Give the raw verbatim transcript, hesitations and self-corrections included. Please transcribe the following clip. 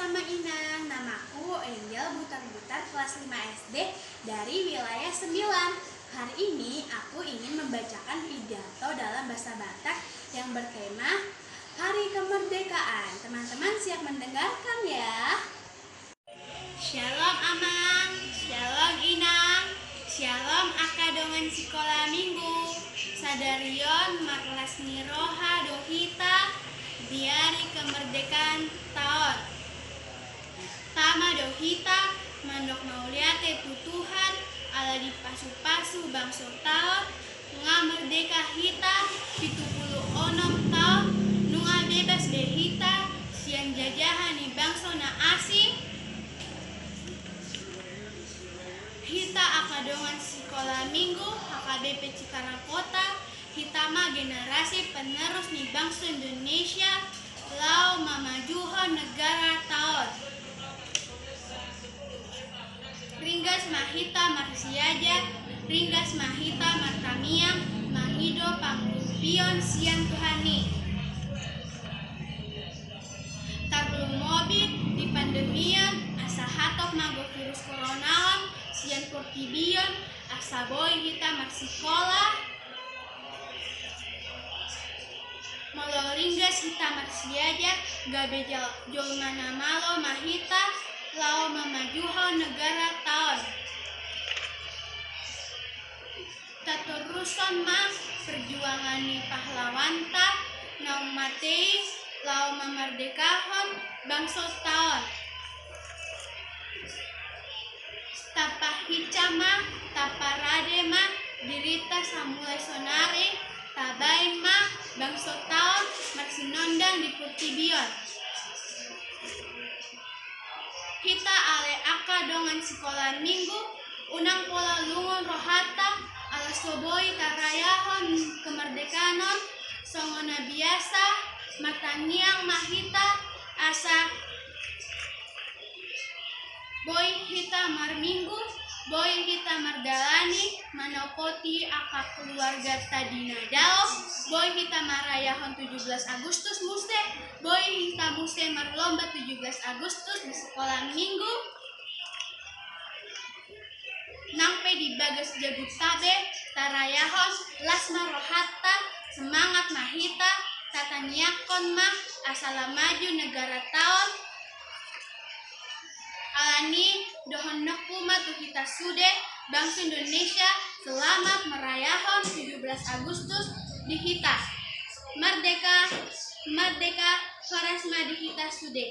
Selamat malam Inang, namaku Angel Butar-Butar, kelas lima S D dari wilayah sembilan. Hari ini aku ingin membacakan pidato dalam bahasa Batak yang bertema Hari Kemerdekaan. Teman-teman siap mendengarkan ya? Syalom Amang, syalom Inang, syalom angka dongan sikola minggu. Sadari on marlas ni roha do hita di hari kemerdekaan ta on. Tama do hita mandok mauliate tu Tuhan ala dipasupasu bangso ta on. Nga merdeka hita pitu pulu onom taon, nunga bebas be hita sian jajahan ni bangso na asing. Hita angka dongan sikola minggu H K B P Cikarang Kota, hita ma generasi penerus ni bangso Indonesia laho mamajuhon negara ta on. Ringgas ma hita marsiajar, ringgas ma hita martangiang, mangido pangurupion sian Tuhan i. Tarlumobi di pandemi on, asa hatop ma go virus corona on sian portibi on, asa boi hita marsikola. Molo ringgas hita marsiajar, gabe jol-, jolma na malo ma hita laho mamajuhon negara ta on. Tatorushon ma perjuangan ni pahlawan ta naung mate i laho mamardekahon bangso ta on. Tapahinsa ma, taparade ma dirinta samulai sonari, tabaen ma bangso ta on marsinondang di portibi on. Hita ale angka dongan sikola minggu, unang pola lungun rohanta ala so boi tarayahon kemerdekaan on, songon na biasa martangiang ma hita asa boi hita marminggu, boi hita mardalani manopoti angka keluarganta di na dao, boi hita marayahon tujuh belas Agustus muse, boi hita muse marlomba tujuh belas Agustus di sikola minggu. Nang pe di bagas jabu ta be tarayahon, las ma rohanta, semangat ma hita, tatangiangkon ma asa lam maju negara ta on. Alani dohononku ma tu hita sude, bangso Indonesia, selamat merayahon tujuh belas Agustus di hita. Merdeka, merdeka, horas ma di hita sude.